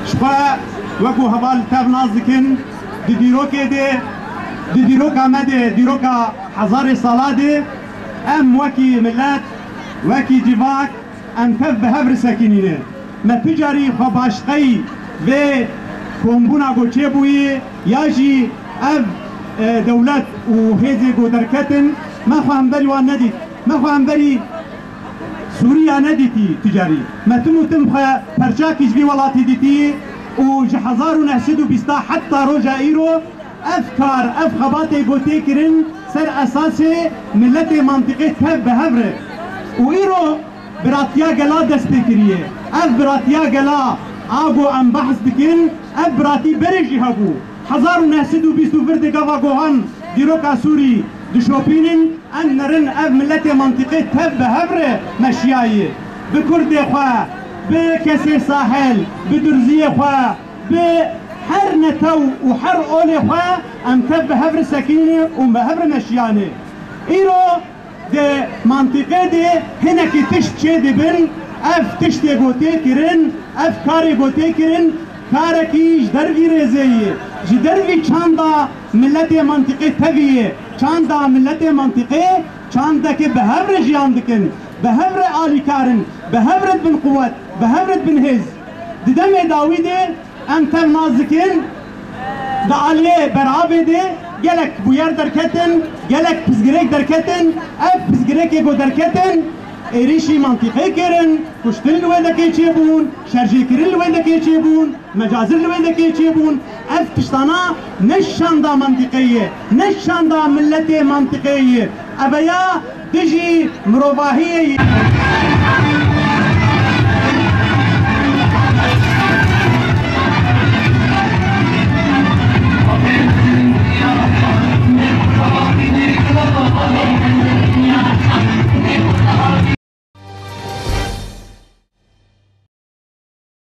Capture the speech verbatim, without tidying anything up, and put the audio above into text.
Ji xwe wekû heval tev nas dikin, di dîrokê de, di dîroka me de, dîroka hezarê sala de, em wekî milet, wekî civak, em tev bi hev re sekinîne. Me tu carî xwe başqeyî vê kombûna ku çêbûyî ya jî ev, e, dewlet û hêzê ku derketin, me xwe hemberî wan nedît. Me xwe hemberî Sûriya nedîtî tu carî. Me tim û tim xwe perçakî ji vî welatî dîtî û ji hezar û neh sed û bîst heta roja îro ev kar, ev xebatê ku tê kirin ser esasê miletê mantîqê tev bi hev re. Û îro biratiya gela dest pê kiriye. Ev biratiya gela a ku em behs dikin, ev biratî berê jî hebû. Hezar û neh sed û bîst û vir de gava ku em dîroka Sûrî dişopînin, em nerin ev miletê mantîqê tev bi hev re meşiyayê. Bi kurdê xwe, bi kesê sahel, bi durziyê xwe, bi her netew û her olê xwe em tev bi hev re sekînê û bi hev re meşiyane. Îro di mantîqê de hinekî tişt çê dibin, ev tiştê ku tê kirin, ev karê ku tê kirin, karekî ji dervî rêzê ye, ji dervî çanda miletê mantîqê tevî ye. Çanda miletê mantîqê çandeke bi hev re jiyan dikin, bi hev re alîkar in, bi hev re dibin quwet, bi hev re dibin hêz. Di demê dawî de em tev nas dikin, di aliyê berabê de gelek bûyer derketin, gelek pirsgirêk derketin. Ev pirsgirêkê ku derketin, êrîşî mantîqê kirin, kuştin li wê dekê çêbûn, şerjêkirin li wê dekê çêbûn, mecazir li wê dekê çêbûn. Ev tiştana ne şanda mantîqê ye, ne şanda miletê mantîqê ye. Ev ya dijî mirovahiyê ye.